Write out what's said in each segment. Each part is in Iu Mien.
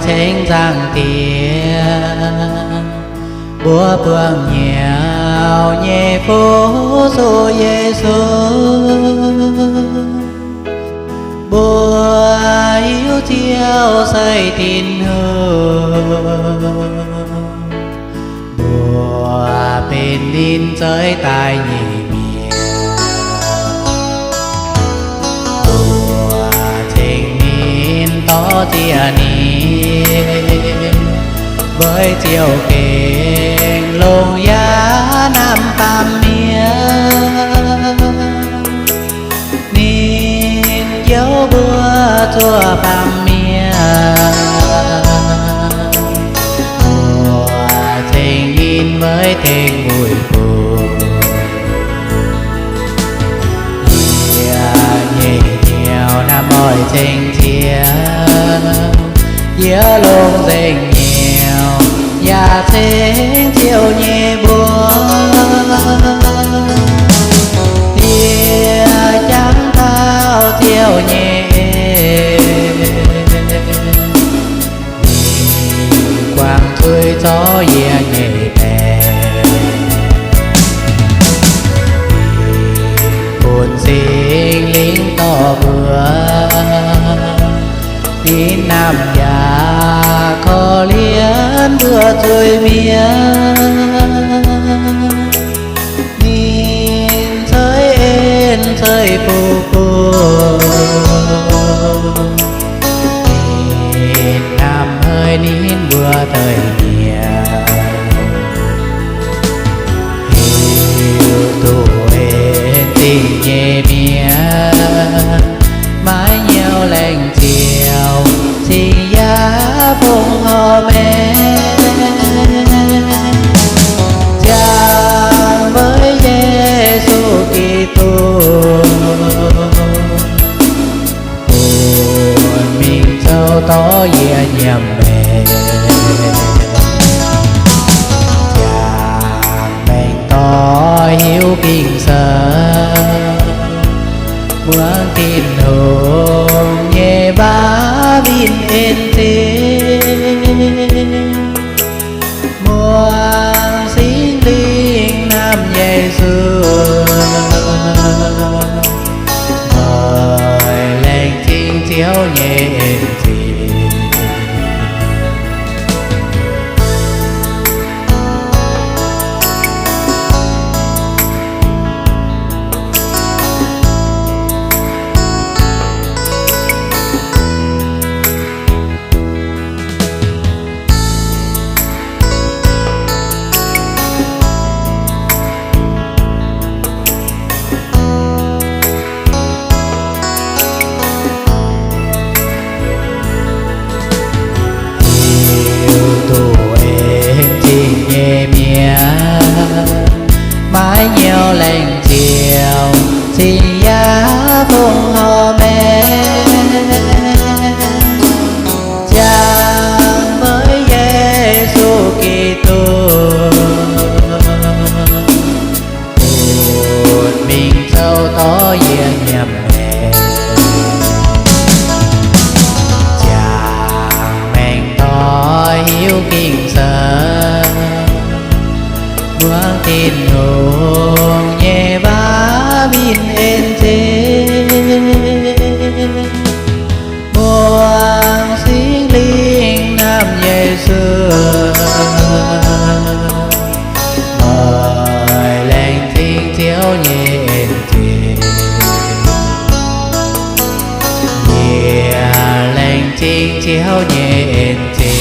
Ceng Zaangc Diex, mbuo buangh nyaux nyei Fuqv Zuqc Yesu, mbuo hiuv Ziouv se Tin-Hungh. Mbuo benx ninh zeix daaih nyei mienh. Mbuo ceng ninh, dorh ziex ninh, weic Ziouv gengh longx yaac hnamv baamh mienh. Ninh njoux mbuo zuov baamh mienh. Mbuo ceng ninh weic tengx mueic bun. Yie nyei hnyouv hnamv oix ceng Ziouv, yie longx nzengc hnyouv yaac ceng Ziouv nyei mbuox. Yie jangx taux Ziouv nyei en, ninh guangc zuiz zorqv yie nyei baeqc. Ninh bun Singx Lingh dorh mbuo, ninh hnamv yaac korv-lienh mbuo zuiz-mienh. Ninh ceix en ceix fuqv bun, ninh hnamv haic ninh mbuo deix mienh. Hiuv duqv en zingh nyei mienh, maiv nyauv laengz Ziouv, cing yaac fongc horc maengc, ziangh weic Yesu Giduc, bun mingh zoux dorh yie nyiemc maengc, ziangh maengc dorh hiuv Ging-Sou, muangx Tin-Hungh nyei waac winh en zingh, muangx Singx Lingh hnamv Yesu, oix laengz zingh Ziouv nyei en zingh. Hiuv duqv en zingh nyei mienh, maiv nyauv laengz Ziouv, cing yaac fongc horc maengc, ziangh weic Yesu Giduc, bun mingh zoux dorh yie nyiemc maengc, ziangh maengc dorh hiuv Ging-Sou, muangx Tin-Hungh nyei waac winh en zingh, muangx Singx Lingh hnamv Yesu, oix laengz zingh Ziouv nyei en zingh. Yie laengz zingh Ziouv nyei en zingh.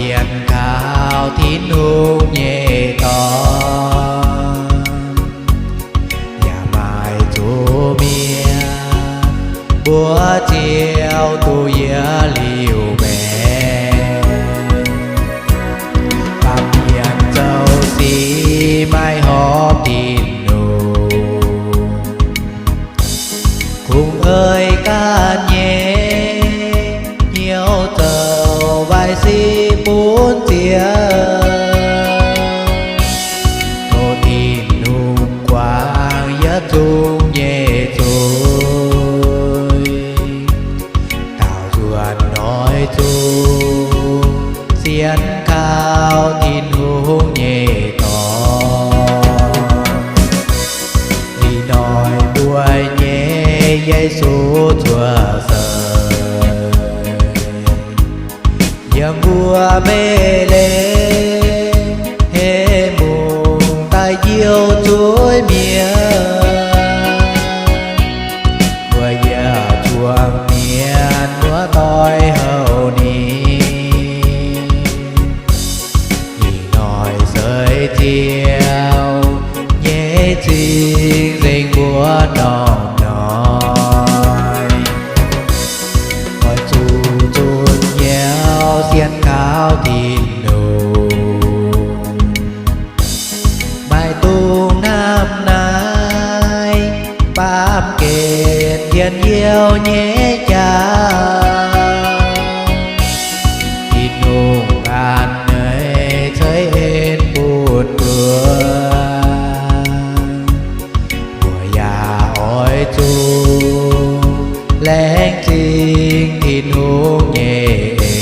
Sienx kaux Tin-Hungh nyei dorn, yaac maaih zuqc mienh mbuo ziouc duqv yiem liuz maengc. Baamh mienh zoux sic maiv horpc Tin-Hungh, kungx eix ganh nyei hnyouv zoux waaic sic bun Ziouv. Tov Tin-Hungh guangc yietc zungv nyei zuiz, daaux nzuonx noic zuqc sienx kaux Tin-Hungh nyei dorn. Ih hnoi mbuo nyei Yesu cuotv seix, yiem mbuo Mbetc^le^hem mungh daaih njiu zuiz-mienh. Mbuo yietc zuangx mienh muoz-doic houv ninh, ih hnoi seix Ziouv nyei cing-nzengc mbuo norm-norm. Oix zuqc zunh hnyouv sienx kaux Tin-Hungh, maiv dungx hnamv naaiv baamh gen njien youh nyei jauv. Tin-Hungh a'hneiv ceix en bun mbuo. Mbuo yaac oix zuqc laengz zingh Tin-Hungh nyei en.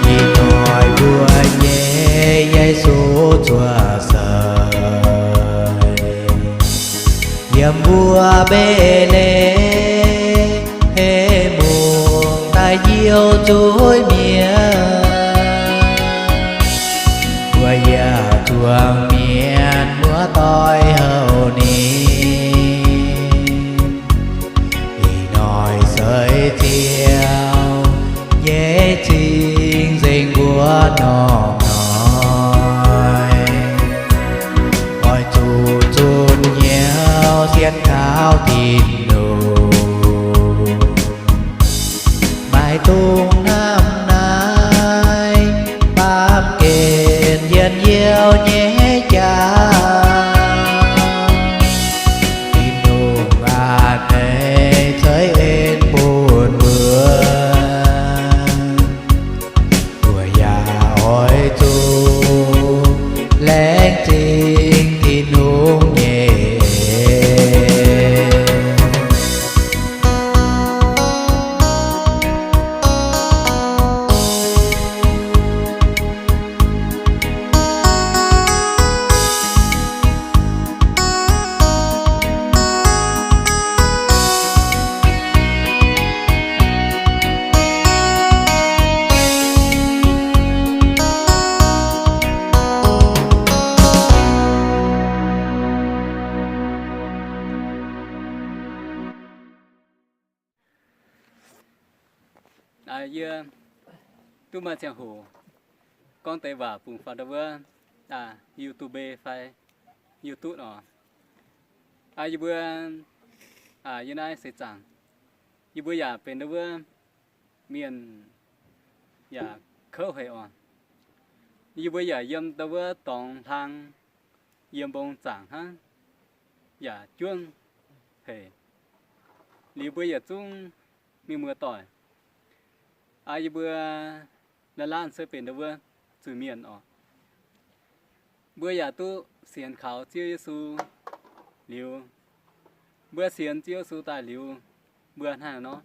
Ih hnoi mbuo nyei Yesu cuotv seix, yiem mbuo Mbetc^le^hem mungh daaih njiu zuiz-mienh. Mbuo yietc zuangx mienh muoz-doic houv ninh, ih hnoi seix Ziouv nyei cing-nzengc mbuo norm-norm. Oix zuqc zunh hnyouv sienx kaux Tin-Hungh, maiv dungx hnamv naaiv baamh gen njien-youh nyei jauv. Tin-Hungh a'hneiv ceix en bun mbuo. Mbuo yaac oix zuqc laengz zingh Tin-Hungh nyei en. Yie duqv maaih ziangh hoc gorngv deix waac bun faaux ndau wuov YouTube fai YouTube oc. Yie mbuo yiem naaiv seix zaangc, yie mbuo yaac benx ndau wuov mienh yaac kouv haic oc. Yie mbuo yaac yiem ndau wuov dorngx hlang, yiem mbong zaangc hnangv, yaac juangv haic. Liuz mbuo yietc zungv mienh muoz-doic, yie mbuo laanh laanh se benx ndau wuov zuiz-mienh oc. Mbuo yaac duqv sienx kaux Ziouv Yesu liuz, Mbuo sienx Ziouv Yesu daaih liuz, mbuo hnangv nor,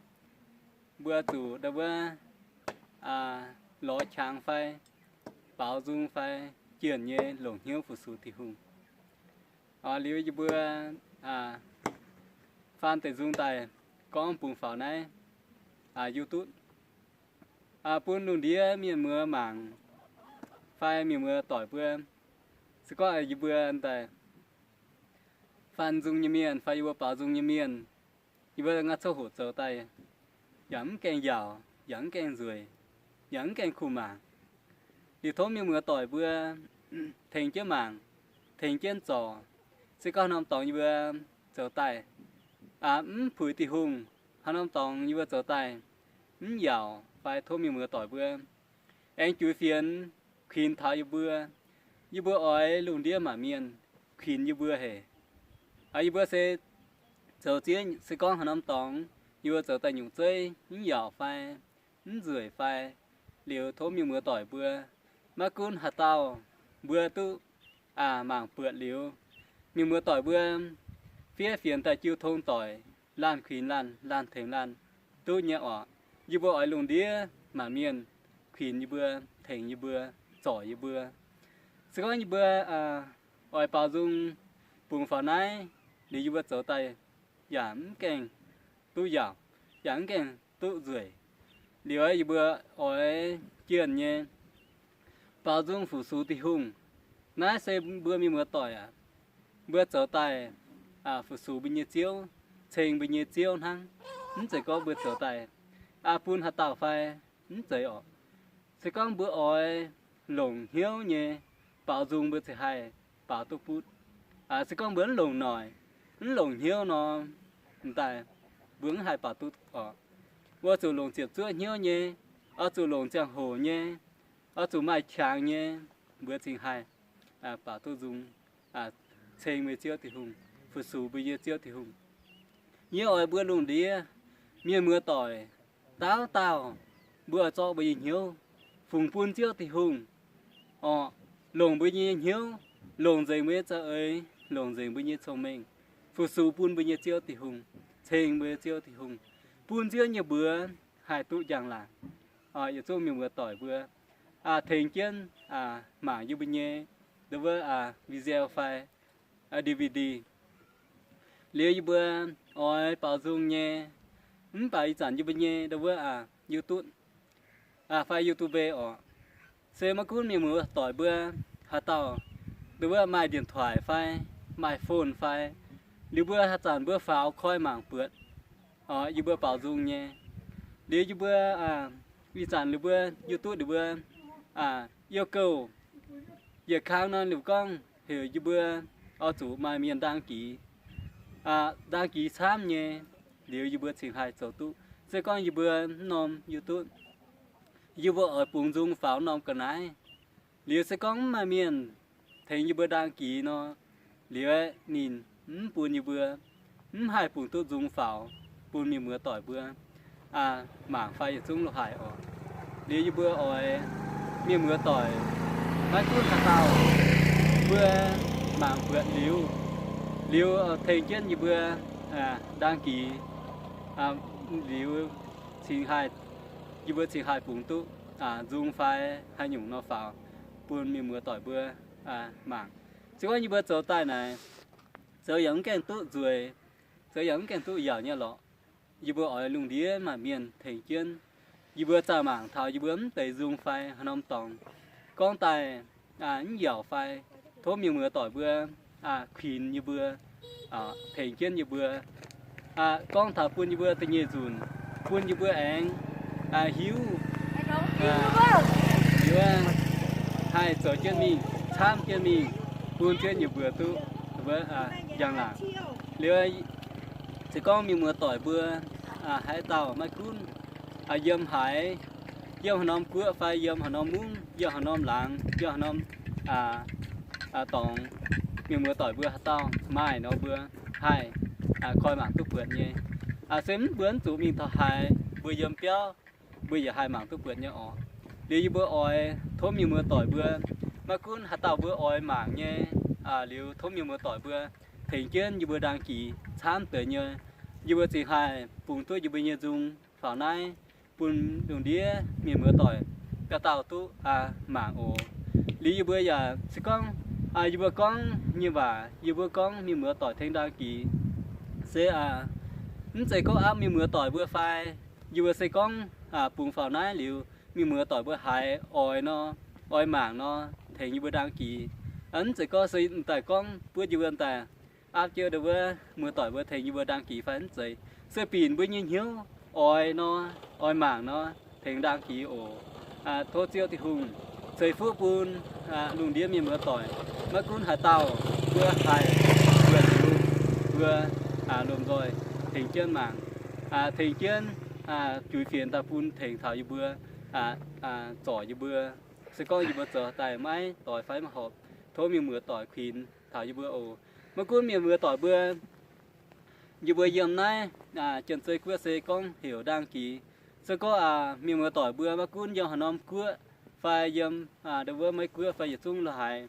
mbuo zuqc ndau wuov lorz qangx fai baaux nzung fai jienh nyei longc hnyouv fu-sux Tin-Hungh. Liuz yie mbuo faan deix nzung daaih gorngv bungx faaux naaiv YouTube bun lungh ndiev mienh muoz mangc fai mienh muoz doic mbuo. Se gorngv yie mbuo daaih faan nzung nyei mienh fai yie mbuo baaux nzung nyei mienh, yie mbuo ngaanc coqv hoqc zoux daaih yaac mv gaengh yaauc, yaac mv gaengh nzueic, yaac mv gaengh kuh mangc. Liuz tov mienh muoz doic mbuo tengx jienv mangc, tengx jienv zorc. Se gorngv haaix norm dorngx yie mbuo zoux daaih mv puix Tin-Hungh, haaix norm dorngx yie mbuo zoux daaih mv yaauc fai, tov mienh muoz doic mbuo aengx juix fienx kuinx taux yie mbuo. Yie mbuo oix lungh ndiev maanc mienh kuinx yie mbuo haic. Yie mbuo se zoux zieqv, se gorngv haaix norm dorngx yie mbuo zoux daaih nyungc zeiv mv yaauc fai mv nzueic fai, liuz tov mienh muoz doic mbuo, maiv gunv haaix dauh, mbuo duqv mangc buatc liuz, mienh muoz doic mbuo fiev fienx daaih jiu tong doic, laanh kuinx laanh, laanh tengx laanh duqv nyei orqc. Yie mbuo oix lungh ndiev maanc mienh kuinx yie mbuo, tengx yie mbuo, zorc yie mbuo. Se gorngv yie mbuo oix baaux nzung bungx faaux naaiv, liuz yie mbuo zoux daaih yaac mv gaengh duqv yaauc, yaac mv gaengh duqv nzueic. Liuz yie mbuo oix jienh nyei baaux nzung fu-sux Tin-Hungh. Naaiv se mbuo mienh muoz doic aac, mbuo zoux daaih fu-sux mbuo nyei Ziouv, ceng mbuo nyei Ziouv hnangv. Mv zeiz gorngv mbuo zoux daaih bun haaix dauh fai, mv zeiz orqc. Se gorngv mbuo oix longc hnyouv nyei baaux nzung, mbuo ziouc haih baaux duqv butv. Se gorngv mbuo mv longc noic, mv longc hnyouv nor, m'daaih mbuo mv haih baaux duqv orqc. Oix zuqc longc ziepc zuoqv hnyouv nyei, oix zuqc longc ziangh hoc nyei, oix zuqc maaih qangx nyei, mbuo cingx haih baaux duqv nzung, ceng mbuo Ziouv Tin-Hungh, fu-sux mbuo nyei Ziouv Tin-Hungh. Yie oix mbuo lungh ndiev mienh muoz doic dauh dauh, mbuo oix zorqv mbuo nyei hnyouv fungx bun Ziouv Tin-Hungh orqc. Longc mbuo nyei hnyouv, longc nzengc mbuo nyei za'eix, longc nzengc mbuo nyei cong-mengh, fu-sux bun mbuo nyei Ziouv Tin-Hungh, ceng mbuo nyei Ziouv Tin-Hungh, bun Ziouv nyei mbuox haih duqv njang-laangc. Yietc zungv mienh muoz doic mbuo tengx jienv mangc yie mbuo nyei ndau wuov video fai D V D. Liuz yie mbuo oix baaux nzung nyei, mv baac ih zanc yie mbuo nyei ndau wuov YouTube fai YouTube orqc, se maiv gunv mienh muoz doic mbuo haaix dauh ndau wuov maaih điện thoại fai maaih phone fai, liuz mbuo haaix zanc mbuo faaux koi mangc buatc yie mbuo baaux nzung nyei. Liuz yie mbuo ih zanc liuz mbuo YouTube liuz mbuo yêu cầu, yietc kang nor liuz gorngv heuc yie mbuo oix zuqc maaih mienh đăng ký, đăng ký camv nyei, liuz yie mbuo cingx haih zoux duqv. Se gorngv yie mbuo mv norm YouTube, yie mbuo oix bungx nzung faaux norm ga'naaiv, liuz se gorngv mv maaih mienh tengx yie mbuo đăng ký nor, liuz aeqv, ninh mv bun yie mbuo, mv haih bungx duqv nzung faaux bun mienh muoz doic mbuo mangc fai yietc zungv lo haic orqc. Liuz yie mbuo oix mienh muoz doic maiv gunv haaix dauh, mbuo mangc buatc liuz, liuz tengx jienv yie mbuo đăng ký, liuz cingx haih, yie mbuo cingx haih bungx duqv nzung fai haaix nyungc nor faaux bun mienh muoz doic mbuo mangc. Se gorngv yie mbuo zoux daaih naaic, zoux yaac mv gaengh duqv nzueic, zoux yaac mv gaengh duqv yaauc nyei lorqc. Yie mbuo oix lungh ndiev maanc mienh tengx jienv yie mbuo zaah mangc taux yie mbuo mv deix nzung fai haaix norm dorngx gorngv daaih mv yaauc fai, tov mienh muoz doic mbuo kuinx yie mbuo, tengx jienv yie mbuo, gorngv taux bun yie mbuo da'nyeic nzunc, bun yie mbuo aengx hiuv, liuz haih zoux jienv mingh, camv jienv mingh, bun jienv yie mbuo duqv njang-laangc. Liuz se gorngv mienh muoz doic mbuo haaix dauh maiv gunv yiem haaix, yiem haaix norm guoqv fai yiem haaix norm mungv, yiem haaix norm laangz, yiem haaix norm dorngx, mienh muoz doic mbuo haaix dauh maaih nor mbuo haih koi mangc duqv buatc nyei. Se mv mbuo mv zuqc mingh taux haaix, mbuo yiem biauv mbuo yaac haih mangc duqv buatc nyei orqc. Liuz yie mbuo oix tov mienh muoz doic mbuo, maiv gunv haaix dauh mbuo oix mangc nyei, liuz tov mienh muoz doic mbuo tengx jienv yie mbuo ndaang-gix camv deix nyei. Yie mbuo zingc haih bungx duqv yie mbuo nyei nzung faaux naaiv bun lungh ndiev mienh muoz-doic dauh dauh duqv mangc oc. Liuz yie mbuo yaac se gorngv yie mbuo gorngv nyei waac, yie mbuo gorngv mienh muoz-doic tengx ndaang-gix se mv zeiz gorngv aapv mienh muoz-doic mbuo fai. Yie mbuo se gorngv bungx faaux naaiv liuz, mienh muoz-doic mbuo haiz oix nor, oix mangc nor, tengx yie mbuo ndaang-gix. Mv zeiz gorngv se m'daaih gorngv buov yie mbuo m'daaih aapv jienv ndau wuov muoz-doic mbuo tengx yie mbuo ndaang-gix fai mv zeiz. Se binc mbuo nyei hnyouv oix nor, oix mangc nor, tengx ndaang-gix oc. Tov Ziouv Tin-Hungh ceix fuqv bun lungh ndiev mienh muoz-doic, maiv gunv haaix dauh mbuo haih mbuo lomh nzoih tengx jienv mangc, tengx jienv juix fienx daaih bun tengx taux yie mbuo, zorc yie mbuo. Se gorngv yie mbuo zoux daaih maiv doix fai maiv horpc, tov mienh muoz-doic kuinx taux yie mbuo oc. Maiv gunv mienh muoz-doic mbuo, yie mbuo yiem naaiv Janx-Zei Guoqv se gorngv heuc ndaang-gix. Se gorngv mienh muoz-doic mbuo maiv gunv yiem haaix norm guoqv fai yiem ndau wuov Meiv Guoqv fai yietc zungv lo haiz,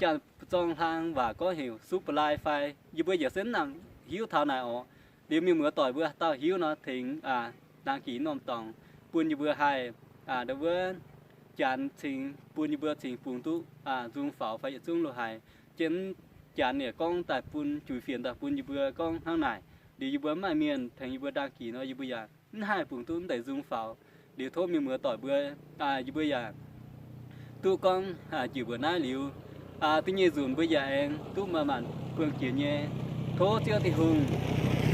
Janx-Zorng-Hlang waac gorngv heuc ซุปเปอร์ไลน์ fai, yie mbuo yaac se mv nangc hiuv taux naaic oc. Liuz mienh muoz-doic mbuo dauh hiuv nor tengx ndaang-gix norm dorngx bun yie mbuo haih ndau wuov Janx cingx bun yie mbuo cingx bungx duqv nzung faaux fai yietc zungv lo haiz. Janx, Janx yaac gorngv daaih bun juix fienx daaih bun yie mbuo gorngv hnangv naaic. Liuz yie mbuo mv maaih mienh tengx yie mbuo ndaang-gix nor, yie mbuo yaac mv haih bungx duqv mv deix nzung faaux. Liuz tov mienh muoz-doic mbuo, yie mbuo yaac duqv gorngv njiec mbuoqc naaiv liuz, da'nyeic nzunc mbuo yaac aengx duqv maaih maanc buangh jiex nyei. Tov Ziouv Tin-Hungh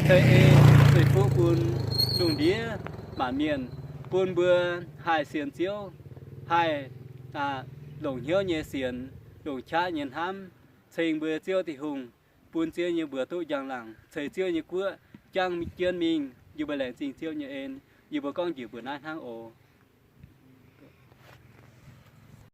ceix ei ceix fuqv bun lungh ndiev maanc mienh, bun mbuo haih sienx Ziouv, haih longc hnyouv nyei sienx, longc qaqv nyei hnamv, ceng mbuo Ziouv Tin-Hungh, bun Ziouv nyei mbuox duqv njang-laangc, ceix Ziouv nyei guoqv jangv jienv mingh. Yie mbuo laengz zingh Ziouv nyei en. Yie mbuo gorngv njiec mbuoqc naaiv hnangv oc.